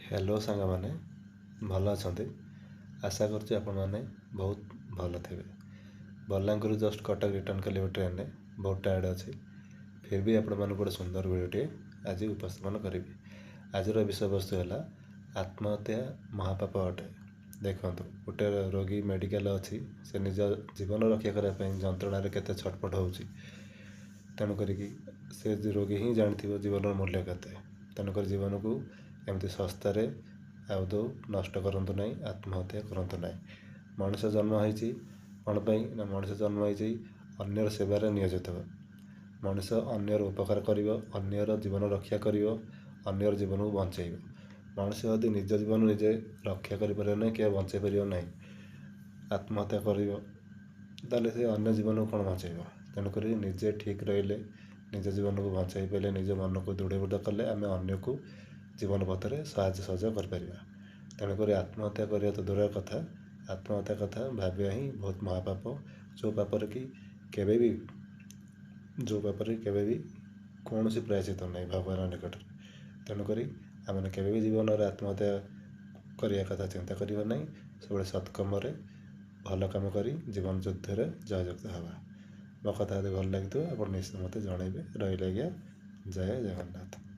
Hello ସାଙ୍ଗମାନେ, ଭଲ ଅଛନ୍ତି? ଆଶା କରୁଛି ଆପଣମାନେ ବହୁତ ଭଲ ଥିବେ। ବଲାଙ୍ଗୀରରୁ ଜଷ୍ଟ କଟକ ରିଟର୍ଣ୍ଣ କଲି ଟ୍ରେନରେ, ବହୁତ ଟାୟାର୍ଡ଼ ଅଛି। ଫିର୍ ବି ଆପଣମାନଙ୍କୁ ଗୋଟେ ସୁନ୍ଦର ଭିଡ଼ିଓଟିଏ ଆଜି ଉପସ୍ଥାପନ କରିବି। ଆଜିର ବିଷୟବସ୍ତୁ ହେଲା ଆତ୍ମହତ୍ୟା ମହାପାପ ଅଟେ। ଦେଖନ୍ତୁ, ଗୋଟେ ରୋଗୀ ମେଡ଼ିକାଲ ଅଛି, ସେ ନିଜ ଜୀବନ ରକ୍ଷା କରିବା ପାଇଁ ଯନ୍ତ୍ରଣାରେ କେତେ ଛଟପଟ ହେଉଛି। ତେଣୁ କରିକି ସେ ରୋଗୀ ହିଁ ଜାଣିଥିବ ଜୀବନର ମୂଲ୍ୟ କେତେ। ତେଣୁକରି ଜୀବନକୁ ଏମିତି ଶସ୍ତାରେ ଆଦୌ ନଷ୍ଟ କରନ୍ତୁ ନାହିଁ, ଆତ୍ମହତ୍ୟା କରନ୍ତୁ ନାହିଁ। ମଣିଷ ଜନ୍ମ ହେଇଛି କ'ଣ ପାଇଁ ନା, ମଣିଷ ଜନ୍ମ ହେଇଛି ଅନ୍ୟର ସେବାରେ ନିୟୋଜିତ ହେବ। ମଣିଷ ଅନ୍ୟର ଉପକାର କରିବ, ଅନ୍ୟର ଜୀବନ ରକ୍ଷା କରିବ, ଅନ୍ୟର ଜୀବନକୁ ବଞ୍ଚେଇବ। ମଣିଷ ଯଦି ନିଜ ଜୀବନ ନିଜେ ରକ୍ଷା କରିପାରିବ ନାହିଁ କିମ୍ବା ବଞ୍ଚେଇ ପାରିବ ନାହିଁ, ଆତ୍ମହତ୍ୟା କରିବ, ତାହେଲେ ସେ ଅନ୍ୟ ଜୀବନକୁ କ'ଣ ବଞ୍ଚେଇବ? ତେଣୁକରି ନିଜେ ଠିକ୍ ରହିଲେ, ନିଜ ଜୀବନକୁ ବଞ୍ଚାଇ ପାରିଲେ, ନିଜ ମନକୁ ଦୃଢ଼ୀଭୂତ କଲେ ଆମେ ଅନ୍ୟକୁ ଜୀବନ ପଥରେ ସାହାଯ୍ୟ ସହଯୋଗ କରିପାରିବା। ତେଣୁକରି ଆତ୍ମହତ୍ୟା କରିବା ତ ଦୂରର କଥା, ଆତ୍ମହତ୍ୟା କଥା ଭାବିବା ହିଁ ବହୁତ ମହାପାପ, ଯେଉଁ ପାପରେ କେବେ ବି କୌଣସି ପ୍ରାୟଶ୍ଚିତ ନାହିଁ ଭଗବାନଙ୍କ ନିକଟରେ। ତେଣୁକରି ଆମେ କେବେ ବି ଜୀବନରେ ଆତ୍ମହତ୍ୟା କରିବା କଥା ଚିନ୍ତା କରିବା ନାହିଁ। ସବୁବେଳେ ସତ୍କର୍ମରେ ଭଲ କାମ କରି ଜୀବନ ଯୁଦ୍ଧରେ ଜୟଯୁକ୍ତ ହେବା। ମୋ କଥା ଯଦି ଭଲ ଲାଗିଥିବ, ଆପଣ ନିଶ୍ଚିତ ମୋତେ ଜଣାଇବେ। ରହିଲି ଆଜ୍ଞା, ଜୟ ଜଗନ୍ନାଥ।